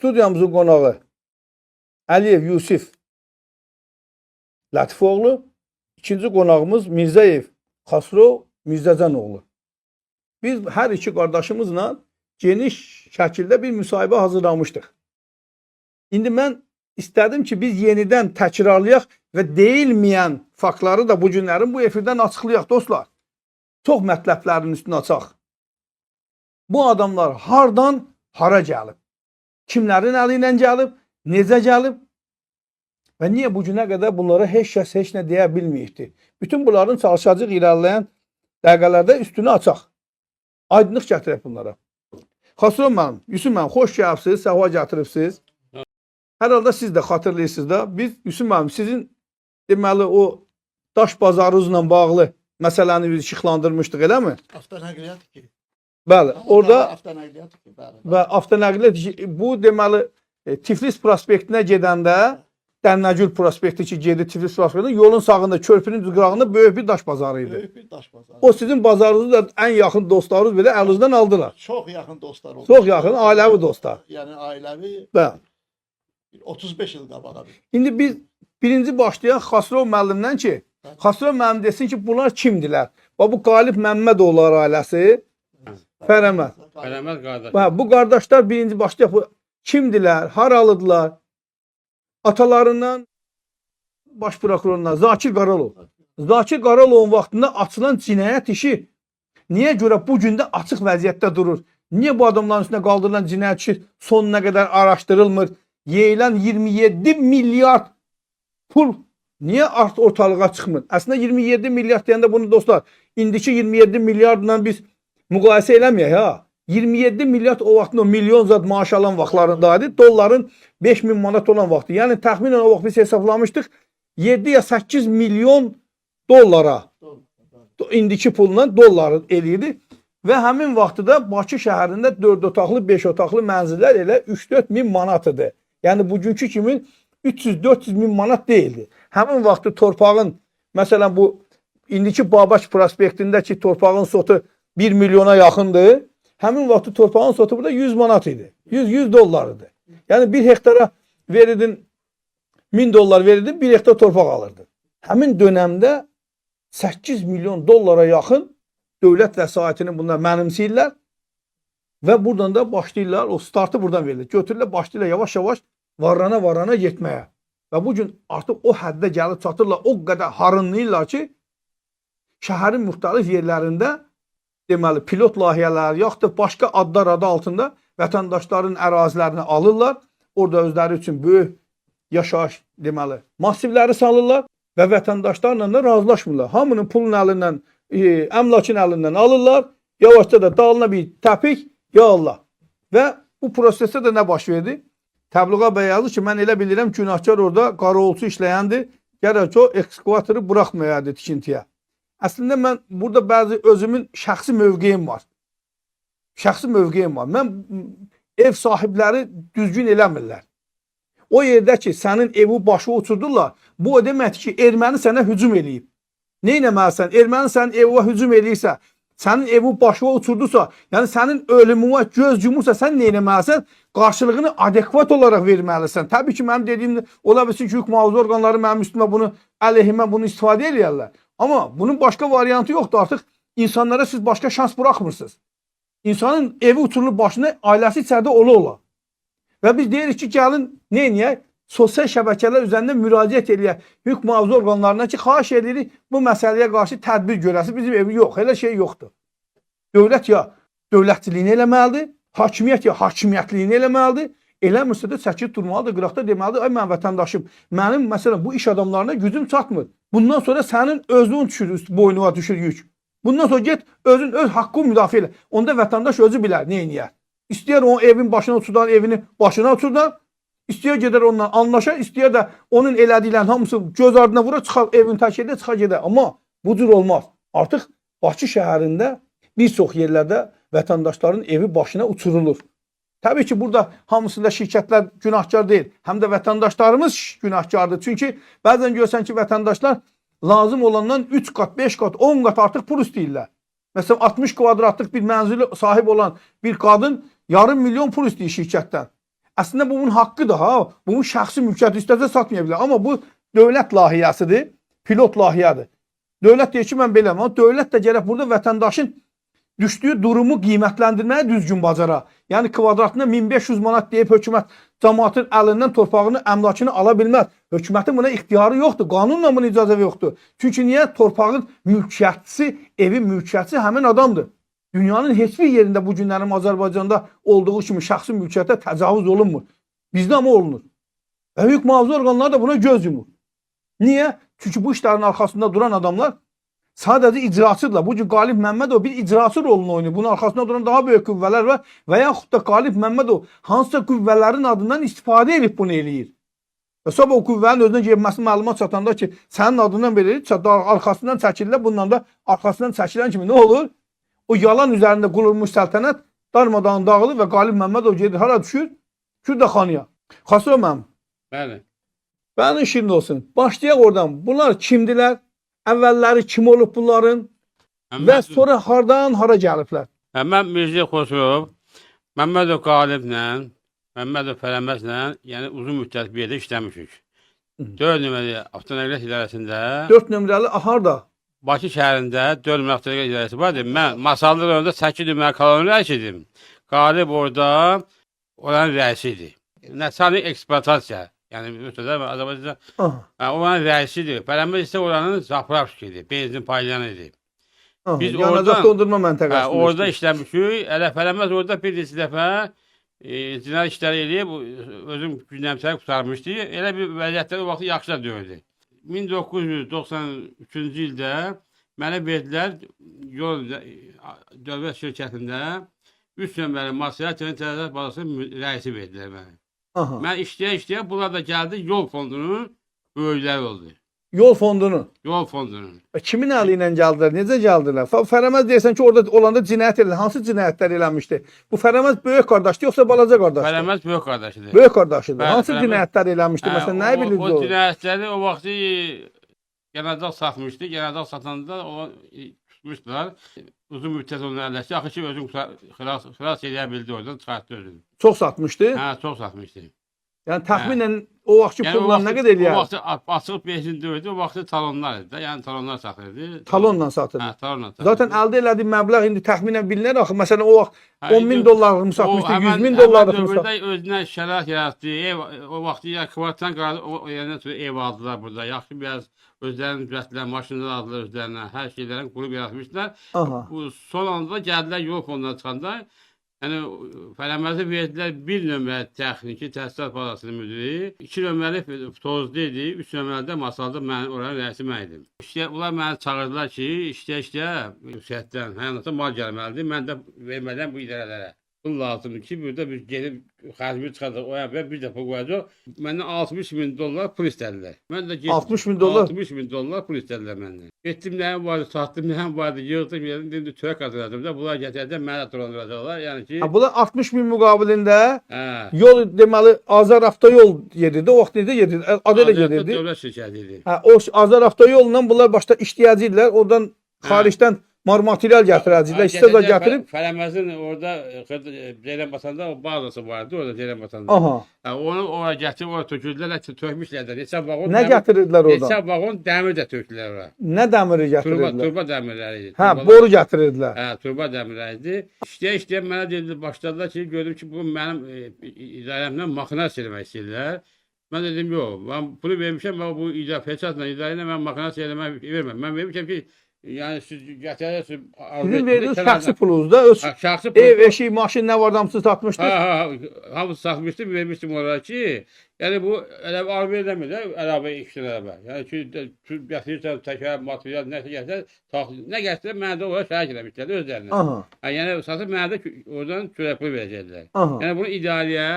Studiyamızın qonağı Əliyev Yusif Lətifoğlu, ikinci qonağımız Mirzəyev Xasrov Mirzəcanoğlu. Biz hər iki qardaşımızla geniş şəkildə bir müsahibə hazırlamışdıq. İndi mən istədim ki, biz yenidən təkrarlayaq və deyilməyən faktları da bu günlərin bu efirdən açıqlayaq dostlar. Çox mətləblərin üstünü açaq. Bu adamlar hardan hara gəlib? Kimlərin əli ilə gəlib? Necə gəlib? Və niyə bu günə qədər bunlara heç kəs heç nə deyə bilməyibdi? Bütün bunların çalışacaq irəliləyən dəqiqələrdə üstünü açaq. Aydınlıq gətirək bunlara. Xasrov müəllim, Yusuf müəllim, xoş gəlibsiniz, səfa gətiribsiniz. Hər halda siz də xatırlayırsınız da, biz Yusuf müəllim sizin deməli o daş bazarınızla bağlı məsələni biz işıqlandırmışdıq, eləmi? Avtonəqliyyat ki. Bəli, orada avtonəqliyyat ki, bəli. və avtonəqliyyat bu deməli Tiflis prospektinə gedəndə Dənnəgül prospekti ki, gedir Tiflis prospektinə, yolun sağında, körpünün düz qırağında böyük bir daş bazarı idi. Böyük bir daş bazarı. O sizin bazarınızı da ən yaxın dostlarınız belə əlinizdən aldılar. Çox yaxın dostlar oldu. Çox yaxın ailəvi dostlar. Yəni ailəvi Bəli. 35 il qabağa bir. İndi biz birinci başlayaq Xasrov müəllimdən ki, Xasrov müəllim desin ki, bunlar kimdilər? Və bu Qalib Məmmədoğulları ailəsi, Fərəməz. Fərəməz qardaş. Və bu qardaşlar birinci başlayaq bu kimdilər, haralıdırlar? Atalarından baş prokurorundan Zakir Qaralov. Zakir Qaralovun vaxtında açılan cinayət işi niyə görə bu gün də açıq vəziyyətdə durur? Niyə bu adamların üstünə qaldırılan cinayət işi sonuna qədər araşdırılmır? Yeyilən 27 milyard pul niyə art ortalığa çıxmır? Əslində 27 milyard deyəndə bunu dostlar, indiki 27 milyardla biz müqayisə eləməyək ha. 27 milyard o vaxtın o milyon zad maaş alan vaxtlarındaydı. Dolların 5000 manat olan vaxtı. Yəni təxminən o vaxt biz hesablamışdıq 7 ya 8 milyon dollara indiki pulla dolları eləyirdi. Və həmin vaxtı da Bakı şəhərində 4 otaqlı, 5 otaqlı mənzillər elə 3-4 min manat idi. Yəni bugünkü kimi 300-400 min manat deyildi. Həmin vaxtı torpağın, məsələn bu indiki Babək prospektindəki torpağın sotu 1 milyona yaxındır. Həmin vaxtı torpağın sotu burada 100 manat idi. 100 dollar idi. Yəni 1 hektara verirdin 1000 dollar verirdin, 1 hektar torpaq alırdın. Həmin dönəmdə 8 milyon dollara yaxın dövlət vəsaitini bunlar mənimsəyirlər və buradan da başlayırlar, o startı buradan verilir. Götürürlər, başlayırlar yavaş-yavaş varlana-varlana getməyə. Və bu gün artıq o həddə gəlib çatırlar, o qədər harınlayırlar ki, şəhərin müxtəlif yerlərində deməli pilot layihələri yaxud da başqa adlar adı altında vətəndaşların ərazilərini alırlar. Orada özləri üçün böyük yaşayış deməli massivləri salırlar və vətəndaşlarla da razılaşmırlar. Hamının pulun əlindən, əmlakın əlindən alırlar. Yavaşca da dalına bir təpik, ya Allah. Və bu prosesdə də nə baş verdi? Təbliğə bəy yazır ki, mən elə bilirəm günahkar orada qarovulçu işləyəndir. Gərək o ekskavatoru buraxmayaydı tikintiyə. Əslində mən burada bəzi özümün şəxsi mövqeyim var. Şəxsi mövqeyim var. Mən ev sahibləri düzgün eləmirlər. O yerdə ki, sənin evi başı uçurdurlar, bu o deməkdir ki, erməni sənə hücum eləyib. Nə etməlisən? Erməni sənin evinə hücum eləyirsə, sənin evi başına uçurdursa, yəni sənin ölümünə göz yumursa, sən nə etməlisən? Qarşılığını adekvat olaraq verməlisən. Təbii ki, mənim dediyim ola bilsin ki, hüquq mühafizə orqanları mənim üstümə bunu, əleyhimə bunu istifadə eləyərlər. Amma bunun başqa variantı yoxdur. Artıq insanlara siz başqa şans buraxmırsınız. İnsanın evi uçurulub başına, ailəsi içəridə ola-ola. Və biz deyirik ki, gəlin nə eləyək? Sosial şəbəkələr üzərindən müraciət eləyək hüquq mühafizə orqanlarına ki, xahiş edirik bu məsələyə qarşı tədbir görəsi. Bizim evi yox, elə şey yoxdur. Dövlət ya dövlətçiliyini eləməlidir, hakimiyyət ya hakimiyyətliyini eləməlidir. Eləmirsə də çəkib durmalıdır, qıraqda deməlidir, ay mən vətəndaşım, mənim məsələn bu iş adamlarına gücüm çatmır. Bundan sonra sənin özün düşür, üst boynuna düşür yük. Bundan sonra get özün öz haqqını müdafiə elə. Onda vətəndaş özü bilər nə eləyər. İstəyər onun evin başına uçurdan, evini başına uçurdan, istəyər gedər onunla anlaşar, istəyər də onun elədiklərinin hamısı göz ardına vurur, çıxar evin tək edə, çıxar gedər. Amma bu cür olmaz. Artıq Bakı şəhərində bir çox yerlərdə vətəndaşların evi başına uçurulur. Təbii ki, burada hamısında şirkətlər günahkar deyil. Həm də vətəndaşlarımız günahkardır. Çünki bəzən görsən ki, vətəndaşlar lazım olandan 3 qat, 5 qat, 10 qat artıq pul istəyirlər. Məsələn, 60 kvadratlıq bir mənzili sahib olan bir qadın yarım milyon pul istəyir şirkətdən. Əslində bu bunun haqqıdır ha. Bunun şəxsi mülkiyyəti istəsə satmaya bilər. Amma bu dövlət layihəsidir, pilot layihədir. Dövlət deyir ki, mən beləm. Amma dövlət də gərək burada vətəndaşın düşdüyü durumu qiymətləndirməyi düzgün bacara. Yəni kvadratına 1500 manat deyib hökumət cəmaatın əlindən torpağını, əmlakını ala bilməz. Hökumətin buna ixtiyarı yoxdur. Qanunla buna icazə yoxdur. Çünki niyə? Torpağın mülkiyyətçisi, evin mülkiyyətçisi həmin adamdır. Dünyanın heç bir yerində bu günlərin Azərbaycanda olduğu kimi şəxsi mülkiyyətə təcavüz olunmur. Bizdə amma olunur. Və hüquq mühafizə orqanları da buna göz yumur. Niyə? Çünki bu işlərin arxasında duran adamlar sadəcə icraçıdırlar. Bu gün Qalib Məmmədov bir icraçı rolunu oynayır. Bunun arxasında duran daha böyük qüvvələr var və yaxud da Qalib Məmmədov hansısa qüvvələrin adından istifadə edib bunu eləyir. Və sonra o qüvvənin özünə getməsi məlumat çatanda ki, sənin adından belə eləyir, arxasından çəkirlər, bundan da arxasından çəkilən kimi nə olur? O yalan üzərində qurulmuş səltənət darmadağın dağılır və Qalib Məmmədov gedir hara düşür? Kürdəxanaya. Xasrov müəllim, Bəli. bənin şirin olsun. Başlayaq oradan. Bunlar kimdilər? Əvvəlləri kim olub bunların? Və sonra hardan hara gəliblər? Mən Mirzə Xosrov, Məmmədov Qaliblə, Məmmədov Fərəməzlə, yəni uzun müddət bir yerdə işləmişik. 4 nömrəli Avtonəqliyyat İdarəsində, 4 nömrəli harda? Bakı şəhərində 4 nömrəli Avtonəqliyyat İdarəsi var idi. Mən Masallı rayonunda 8 nömrəli koloniya rəisi idim. Qalib orada oranın rəisi idi. Nəçanik eksploatasiya, yəni Rusiyada və Azərbaycanda oranın rəisi idi. Fərəməz isə oranın zapravşki idi, benzin paylayan idi. Biz Yanacaq dondurma məntəqəsində. Orada işləmişik. Hələ Fərəməz orada bir neçə dəfə cinayət işləri eləyib, özüm gündəmsəlik qurtarmışdı. Elə bir vəziyyətlər o vaxt yaxşı da deyildi. 1993-cü ildə mənə verdilər yol dövlət şirkətində 3 nömrəli material texniki tədqiqat bazasının rəisi verdilər mənə. Mən işləyə-işləyə bunlar da gəldi yol fondunun böyükləri oldu. Yol fondunu. Yol fondunun. Və kimin əli ilə gəldilər? Necə gəldilər? Fərəməz deyirsən ki, orada olanda cinayət elədi. Hansı cinayətlər eləmişdi? Bu Fərəməz böyük qardaşdır yoxsa balaca qardaşdır? Fərəməz böyük qardaşıdır. Böyük qardaşıdır. Bəli, Hansı Fərəməz- cinayətlər eləmişdi? Məsələn, nəyi bilirdi o? o? Cinayətləri o vaxtı yanacaq satmışdı. Yanacaq satanda o tutmuşdular. Uzun müddət onun əlləşdi. Axır ki, özün xilas eləyə bildi oradan, çıxartdı özünü. Çox satmışdı. Hə, çox satmışdı. Yəni təxminən o vaxtki Yəni, o pulla nə qədər O eləyər? vaxtı açıq benzin deyildi, o vaxtı talonlar idi də. Yəni talonlar satırdı. Talonla satırdı. Hə, talonla satırdı. Zaten əldə elədiyi məbləğ indi təxminən bilinər axı. Məsələn, o vaxt Hə, 10 min indi- dollarlıq mı satmışdı, 100 min dollarlıq mı satmışdı? dövrdə özünə şərait yaratdı. Ev o vaxtı ya kvartdan qaldı, o yerdən sonra ev aldılar burada. Yaxşı biraz özlərinin düzəltdilər, maşınlar aldılar özlərinə, hər şeylərin qurub yaratmışdılar. Bu son anda gəldilər yol fonduna çıxanda, yəni Fərəməzi verdilər 1 nömrə texniki təhsilat bazasının müdiri, 2 nömrəli tozlu idi, 3 nömrəli də masalda mən oranın rəisi mən idim. İşte bunlar məni çağırdılar ki, işləyə Ünsiyyətdən, həyatda mal gəlməlidir, mən də verməliyəm bu idarələrə. Pul lazımdır ki, burada biz gedib xərcimi çıxardaq, o yana bir dəfə qoyacaq. Məndən 60 min dollar pul istədilər. Mən də getdim. 60 min dollar? 60 min dollar pul istədilər məndən. Getdim, nəyim vardı, satdım, nəyim vardı, yığdım, yedim, dedim, çörək hazırladım da, bunlar gətirəcəm, mənə dolandıracaqlar. Yəni ki, Ha, bunlar 60 min müqabilində hə, yol deməli Azər avtoyol gedirdi. O vaxt necə gedirdi? Adı elə gedirdi. Dövlət şirkəti idi. Hə, o Azər avtoyolla bunlar başda işləyəcəkdilər. Oradan xaricdən material gətirəcəkdilər. Hə, İstə də gətirəcək, gətirib. Fərəməzin orada Ceylan Batanda o bazası vardı, orada Ceylan Batanda. Hə, onu ora gətirib, ora tökürdülər, tökmüşlər də. Neçə vaqon Nə gətirirdilər oradan? Neçə vaqon dəmir də tökdülər ora. Nə dəmiri gətirirdilər? Turba dəmirləri idi. Hə, boru gətirirdilər. Hə, turba dəmirləri idi. İşləyə-işləyə mənə dedi, başladılar ki, gördüm ki, bu mənim idarəmdən maxinasiya eləmək istəyirlər. Mən dedim, yox, mən pulu vermişəm, mən bu peçatla idarə ilə mən maxinasiya eləmək verməm. Mən vermişəm ki, yəni siz gətirərsiniz. Sizin verdiyiniz şəxsi pulunuzda öz şəxsi pul. Ev, eşik, maşın nə vardı hamısını satmışdınız? Hə, hamısı satmışdım, vermişdim onlara ki, yəni bu elə alver eləmir də, əlavə işlər əlavə. Yəni ki, gətirirsən təkər, material, nə gətirirsən, nə gətirirsən, mənə də ora şərik eləmişlər özlərinə. Yəni satıb mənə də oradan çörək pulu verəcəklər. Yəni bunu idarəyə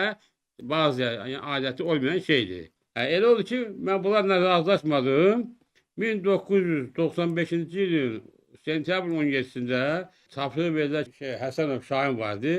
bazı yəni, adəti olmayan şeydir. Elə oldu ki, mən bunlarla razılaşmadım. 1995-ci ilin sentyabrın 17-sində tapşırıq verdilər ki, Həsənov Şahin vardı.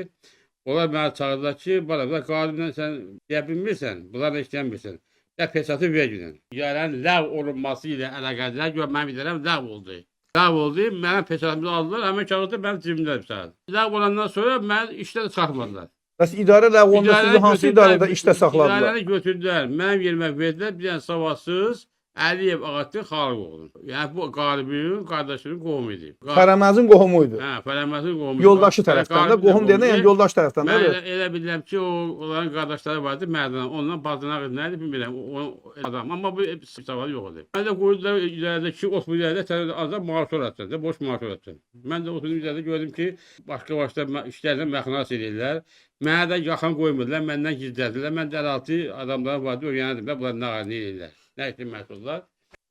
Onlar mənə çağırdılar ki, bana, Qaliblə sən deyə bilmirsən, bunlarla işləyəmirsən. Ya peçatı ver günün. İdarənin ləğv olunması ilə əlaqədar, gör mənim idarəm ləğv oldu. Ləğv oldu, mənim peçatımı aldılar, həmin kağızda mənim cibimdə bir saat. Ləğv olandan sonra məni işdən çıxartmadılar. Bəs idarə ləğv olunanda sizi hansı idarədə işdə saxladılar? İdarəni götürdülər. Mənim yerimə verdilər bir dənə savadsız Əliyev Ağatlı Xalıqoğlu. Yəni bu Qalibin qardaşının qohumu idi. Fərəməzin qohumu idi. Hə, Fərəməzin qohumu. Yoldaşı tərəfdən də, qohum deyəndə yəni yoldaş tərəfdən Mən də. elə bilirəm ki, onların qardaşları vardı Mərdan. Ondan bacınağı nə idi bilmirəm. O adam. Amma bu savadı yox idi. Mən də qoydular idarədə ki, ot bu idarədə sən ancaq maaş ödətsən, də, boş maaş ödətsən. Mən də oturdum idarədə gördüm ki, başqa-başqa işlərlə məxnas edirlər. Mənə də yaxın qoymurdular, məndən gizlədilər. Mən də 56 adamlar vardı, öyrənirdim də bunlar nə edirlər, nə işlə məşğuldurlar.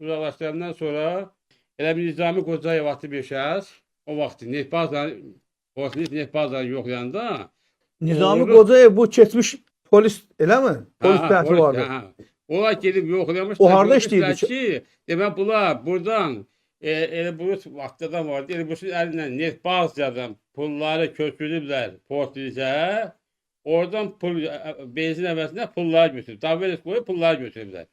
Uzaqlaşdırandan sonra elə bir Nizami Qocayev adlı bir şəxs o vaxt Neft bazanı, Polis neft bazanı yoxlayanda Nizami Doğru. Qocayev bu keçmiş polis eləmi? Polis tərəfi vardı. Hə. Onlar gedib yoxlamışlar. O harda görmüşlər işləyirdi ki? Demək bunlar buradan Elbrus vaxtadan vardı. Elbrusun əlindən neft bazadan pulları köçürüblər Portlisə. Oradan pul benzin əvəzinə pulları götürüb. Davelis qoyub pulları götürüblər.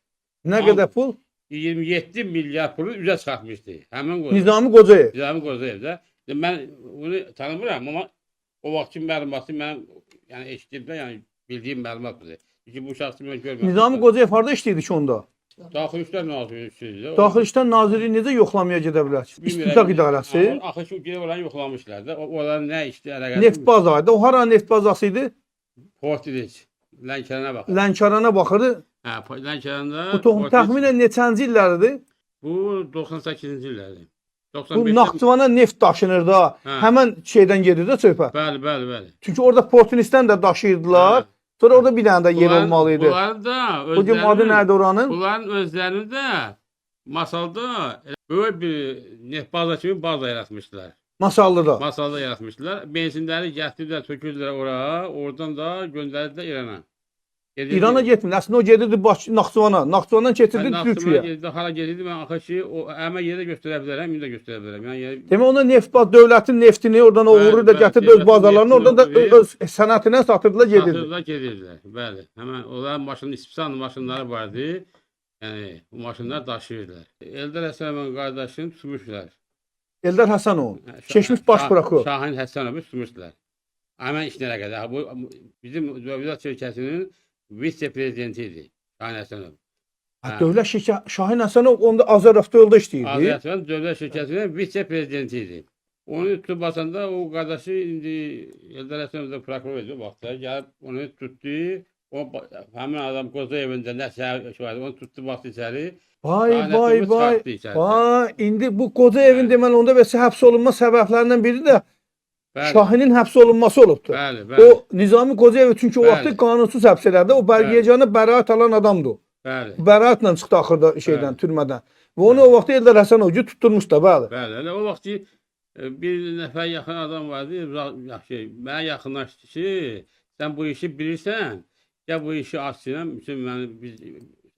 Nə qədər pul? 27 milyar pulu üzə çıxartmışdı. Həmin qoca. Nizami Qocayev. Nizami Qocayev də. Mən bunu tanımıram, amma o vaxtki məlumatı mənim yəni eşitdiyimdə, yəni bildiyim məlumat budur. Çünki bu şəxsi mən görməmişəm. Nizami Qocayev harda işləyirdi ki onda? Daxili İşlər Nazirliyi. Daxili İşlər Nazirliyi necə yoxlamaya gedə bilər? İstintaq idarəsi. Axı ki, gedib oranı yoxlamışlar da. Oranın nə işlə əlaqəsi? Neft bazarıydı. O hara neft bazası idi? Portilic. Lənkərana baxır. Lənkərana baxırdı. Hə, Lənkəranda Bu toxum təxminən neçənci illərdir? Bu 98-ci illərdir. Bu 95-də Naxçıvana neft daşınırdı ha. Hə. Həmən şeydən gedirdi də çöpə. Bəli, bəli, bəli. Çünki orada Portinisdən də daşıyırdılar. Hə. Sonra orada bir dənə də yer olmalı idi. Bunların da Bu gün adı özlərinin, nədir oranın? bunların özlərinin də masalda böyük bir neft baza kimi baza yaratmışdılar. Masallıda. Masalda yaratmışdılar. Benzinləri gətirdilər, tökürdülər ora, oradan da göndərdilər İrana. Gedirdi. İrana getmir. Əslində o gedirdi Bakı, Naxçıvana. Naxçıvandan keçirdi Naxçıvana Türkiyəyə. gedirdi, hara gedirdi, mən axır ki, o əmə yerə göstərə bilərəm, indi də göstərə bilərəm. Yəni, yer... Demək ona neft baz dövlətin neftini oradan oğurur da Bəli, bəli, gətirdi öz dövlətin bazarlarına, neftini oradan da oğurlayıb. öz sənətinə satırdılar, gedirdi. Satırdılar, gedirdilər. Bəli. Həmən onların maşının, ispisan maşınları vardı. Yəni, bu maşınlar daşıyırdılar. Eldar Həsənovun qardaşını tutmuşlar. Eldar Həsənov, keçmiş baş prokuror. Şahin Həsənovu tutmuşlar. Həmən işlərə qədər. Bu bizim dövlət şirkətinin vitse-prezidenti idi. Şahin Həsənov. Ha, Dövlət şirkəti Şahin Həsənov onda Azəravtoyolda işləyirdi. Azərbaycan dövlət şirkətinin vitse-prezidenti idi. Onu tutub basanda o qardaşı indi Eldar Həsənov da prokuror idi o vaxtda. Gəlib onu tutdu. O həmin adam Qozayevində nə şey vardı, onu tutdu bastı içəri. Vay Şahin vay Həsənovu vay. çıxartdı içəridən. Vay, indi bu qoca evin Bəli. deməli onda bəs həbs olunma səbəblərindən biri də Bəli, Şahinin həbs olunması olubdur. bəli, bəli, O Nizami Qocayev çünki o Bəli. vaxtı qanunsuz həbs elədi. O Bərgiyəcanı bəraət alan adamdır. o. bəli. Bəraətlə çıxdı axırda şeydən, Bəli. türmədən. Və onu o vaxtı Eldar Həsənov tutturmuş da, bəli. Bəli, elə o vaxt ki, bir nəfər yaxın adam vardı, yaxşı, mənə yaxınlaşdı ki, sən bu işi bilirsən, gəl bu işi açsın, bütün məni biz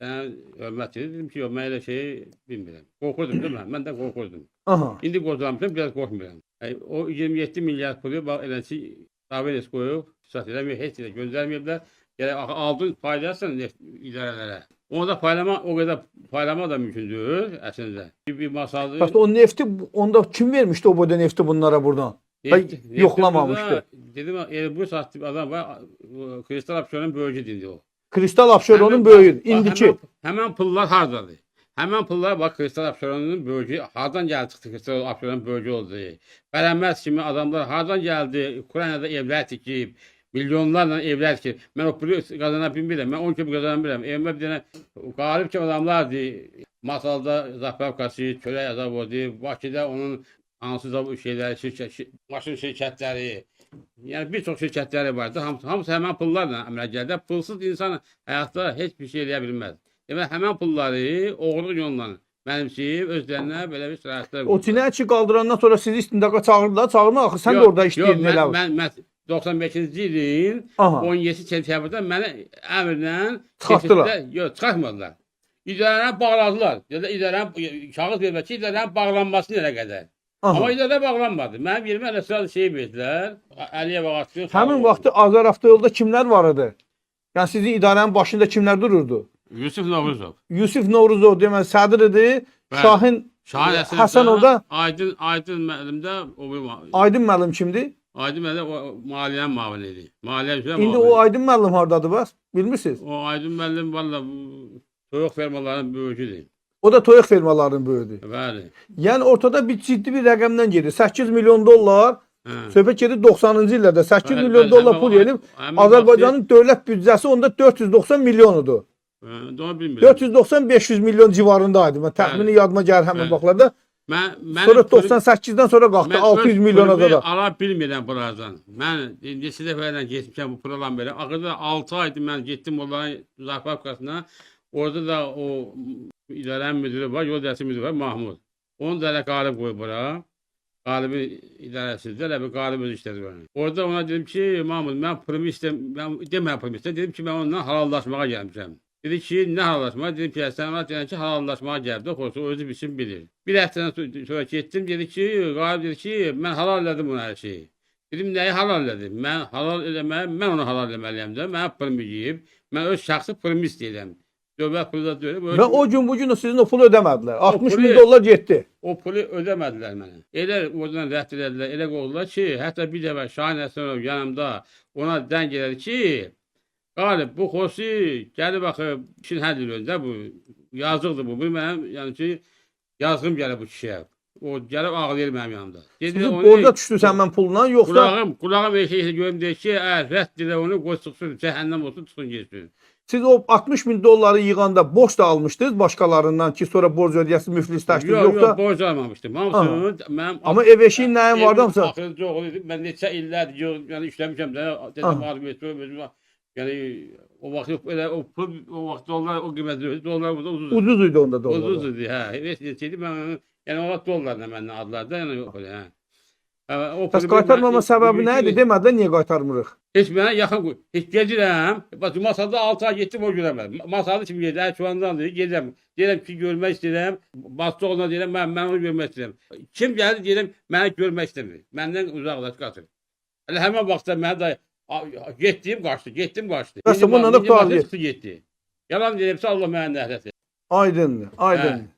sənə hörmət edir. Dedim ki, yox, mən elə şeyi bilmirəm. Qorxurdum, değil mi? Mən də qorxurdum. Aha. İndi qocamışam, biraz qorxmuram. Yəni, o 27 milyard pulu bax eləçi Daveles qoyub, sat eləmir, heç yerə göndərməyiblər. Gərək axı aldın paylayasan neft idarələrə. Onu da paylama, o qədər paylama da mümkün deyil əslində. Bir masaldır. Bəs o nefti onda kim vermişdi o boyda nefti bunlara buradan? Neft yoxlamamışdı. burada, Dedim Elbrus adlı bir adam var. O, Kristal Abşeronun böyücü indi o. Kristal Abşeronun Həmin- böyüyü. Bax, İndiki. Həmən pullar hardadır? Həmən pullar bax Kristal Abşeronun böyücü hardan gəldi çıxdı Kristal Abşeronun böyücü oldu. Bərənməz kimi adamlar hardan gəldi? Ukraynada evlər tikib, milyonlarla evlər tikib. Mən o pulu qazana bilmirəm. Mən 10 kimi qazana bilmirəm. Evimə bir dənə qalib kimi adamlardır. Masalda zapravkası, çörək zavodu, Bakıda onun hansısa bu şeyləri, şirkət, maşın şirkətləri, yəni bir çox şirkətləri vardı. Hamısı həmən pullarla əmələ gəldi. Pulsuz insan həyatda heç bir şey eləyə bilməz. Demək, həmən pulları oğurluq yolla mənimsəyib özlərinə belə bir şəraitlər O qurdular. cinayətçi qaldırandan sonra sizi istintaqa çağırdılar. Çağırma axı sən də Yox, orada yox, işləyirdin elə. Mən 95-ci ilin Aha. 17 sentyabrda mənə əmrlə Çıxartdılar. Yox, çıxartmadılar. İdarəni bağladılar. Dedilər idarəni kağız vermək ki, idarənin bağlanması nə qədər. Aha. Amma idarə bağlanmadı. Mənim yerimə elə sıra şey verdilər. Əliyev ağacı. Həmin vaxtı Azəravtoyolda kimlər var idi? Yəni sizin idarənin başında kimlər dururdu? Yusuf Novruzov. Yusif Novruzov deməli sədr idi. Bəli. Şahin Şahin Həsənov Həsənov da Aydın müəllim də o bir Aydın müəllim kimdir? Aydın müəllim o maliyyənin müavini idi. Maliyyə üzrə İndi müavini. o Aydın müəllim hardadır bəs? Bilmirsiniz? O Aydın müəllim valla bu toyuq fermalarının böyücüdür. O da toyuq fermalarının böyüdü. Bəli. Yəni ortada bir ciddi bir rəqəmdən gedir. 8 milyon dollar. Hə. Söhbət gedir 90-cı illərdə 8 Bəli, milyon bəli, dollar həmin pul o- elib. həmin Azərbaycanın dövlət büdcəsi onda 490 milyon idi. Vaxtı, onu bilmirəm. 490-500 milyon civarında idi. Mən təxmini yadıma gəlir həmin Bəli. vaxtlarda. Mən, mənim Sonra pulum- 98-dən sonra qalxdı Mən 600 öz milyona pulumu qədər. Ala bilmirəm buradan. Mən neçə dəfə ilə getmişəm bu pul alan belə. Axırda 6 aydır mən getdim onların zapravkasına. Orada da o idarənin müdiri var, yol idarəsi müdiri var, Mahmud. Onu da elə qalib qoyub bura. Qalibin idarəsində elə bir qalib öz işləri var. Orada ona dedim ki, Mahmud, mən pulumu istəm, mən demə pulumu istəm. Dedim ki, mən ondan halallaşmağa gəlmişəm. Dedi ki, nə halallaşmağa? Dedim ki, sən ona deyən ki, halallaşmağa gəldi. Xoş, özü bilsin bilir. Bir həftədən sonra getdim, dedi ki, Qalib dedi ki, mən halal elədim ona hər şeyi. Dedim, nəyi halal elədim? Mən halal eləməyə, mən onu halal eləməliyəm də. Mənim pulumu yeyib, mən öz şəxsi pulumu istəyirəm. Dövlət pulu da deyil. Və o gün bu gün o sizin o pulu ödəmədilər. 60 min pulu- dollar getdi. O pulu ödəmədilər mənə. Elə oradan rədd elədilər, elə qovdular ki, hətta bir dəfə Şahin Həsənov yanımda ona dəng elədi ki, Qalib, bu xoşu gəlib axı işin həll eləyir bu. Yazıqdır bu. Bu mənim, yəni ki, yazığım gəlir bu kişiyə. O gəlib ağlayır mənim yanımda. Dedi, Sizi onu- borca düşdü sən mən pulla yoxsa Qulağım eşitdi görüm deyir ki, əgər rədd elə onu qoy çıxsın, cəhənnəm olsun, çıxsın getsin. siz o 60 min dolları yığanda borc da almışdınız başqalarından ki sonra borc ödəyəsiniz, müflisləşdiniz Yox, yoxsa yox, borc almamışdım. Hamısını mənim Amma ev eşiyin nəyin vardı hamısı? Axırıncı oğlu idi. Mən neçə illərdir yox, yəni işləmişəm də, dedim Aha. harbi etdim özüm. Yəni o vaxt yox, elə o pul o vaxt dollar o qiymətli idi. Dollar burada ucuz. Ucuz idi onda dollar. Ucuz idi, hə. Heç neçə idi. Mən yəni o vaxt dollarla məndən aldılar da, yəni yox elə, hə. Hə, o Bəs pulu qaytarmama mən- səbəbi nə idi? bugünkü- Demədilər niyə qaytarmırıq? Heç mənə yaxın qoy. Heç gedirəm. Bax masada 6 ay getdim o görəmədim. Masalı kimi gedir, Ərkivandandır. Gedirəm. Deyirəm ki, görmək istəyirəm. Basdı oğluna deyirəm, mən onu görmək istəyirəm. Kim gəlir deyirəm, məni görmək istəmir. Məndən uzaqlaş qaçır. Elə həmin vaxtda mənə də getdiyim qaçdı, getdim qaçdı. Bəs bununla da İndi qurtardı. çıxdı getdi. Yalan deyirəmsə Allah mənə nəhlət etsin. Aydındır, aydındır. Hə.